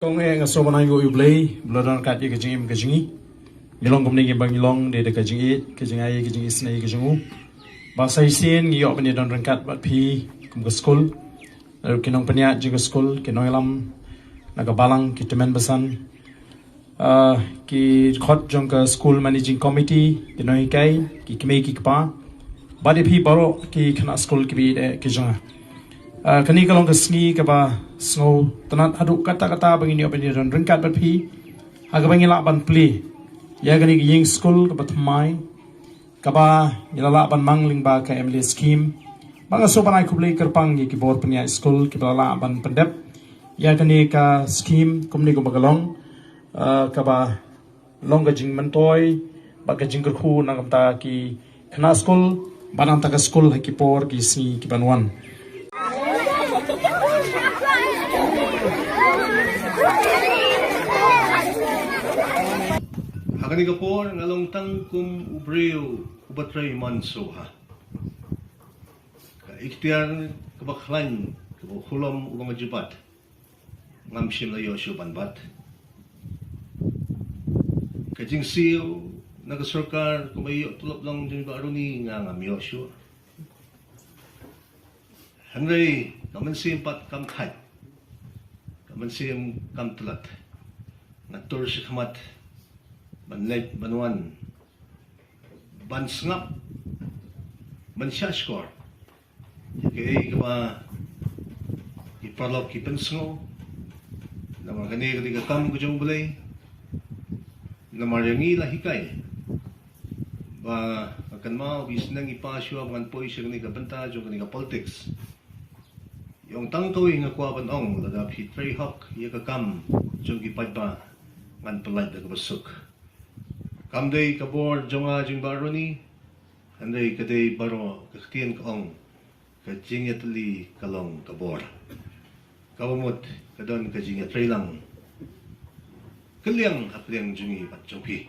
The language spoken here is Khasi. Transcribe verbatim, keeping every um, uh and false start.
Kong eh nga sngewbha ban ai nguh ïa U Blei ba la don ryngkat ïa ka jingim ka jong ngi. Ngi long kumne ngi ba ngi long dei da ka jingïeit, ka jingai, ka jingisynei ka jong u. Ba sa shisien ngi ïoh ban ïa don ryngkat bad phi kum ka skul. Ki nongpynïaid jong ka skul, ki nongïalam na ka balang, ki tymmen basan, ah, ki khot jong ka school managing committee, ki nonghikai, ki kmie ki kpa, bad ïa phi baroh ki khynnah skul kiba ïeit ki jong nga. Ah, kane ka long ka sngi kaba sngewtynnat haduh katta katta ba ngin ïoh ban ïa don ryngkat bad phi ha kaba ngin lah ban plie ïa kane ka ïing skul kaba thymmai, kaba ngi la lah ban mang lyngba ka M L A scheme. Ba nga sngewbha ban ai khublei kyrpang ïa ki bor pynïaid skul kiba la lah ban pyndep ïa kane ka scheme kumne kumba ka long, eh, kaba long ka jingmyntoi bad ka jingkyrkhu na ka bynta ki khynnah skul bad na ka bynta ka skul ha ki por ki sngi ki ban wan. Ha kane ka por nga long tang kum u briew uba trei man shuwa. Ka ikhtiar kaba khlaiñ kaba u khulom uba nga ju bat, ngam shym la ïoh shuh ban bat. Ka jingsiew na ka sorkar kaba ïoh tulop long jong i Bah Runi nga ngam ïoh shuh. Hynrei ka mynsiem pat kam thait, ka mynsiem kam tlot. Nga tur shakhmat ban leit ban wan, ban sngap, ban shahshkor ïa kaei kaba ki paralok ki pynsngew. Namar kane ka dei ka kam ka jong U Blei. Namar ïa ngi la hikai ba nga kynmaw ba i sneng i pa shuwa ba ngan poi sha kane ka bynta jong kane ka politics. Ïa ong tang kawei nga kwah ban ong, lada phi trei hok ïa ka kam jong ki paidbah, ngan pyllait da kaba suk. Kam dei ka bor jong nga jong Bah Runi, hynrei ka dei baroh ka ktien ka ong, ka jingïatylli ka long ka bor. Kaba mut ka don ka jingïatreilang kylliang hapdeng jong ngi bad jong phi.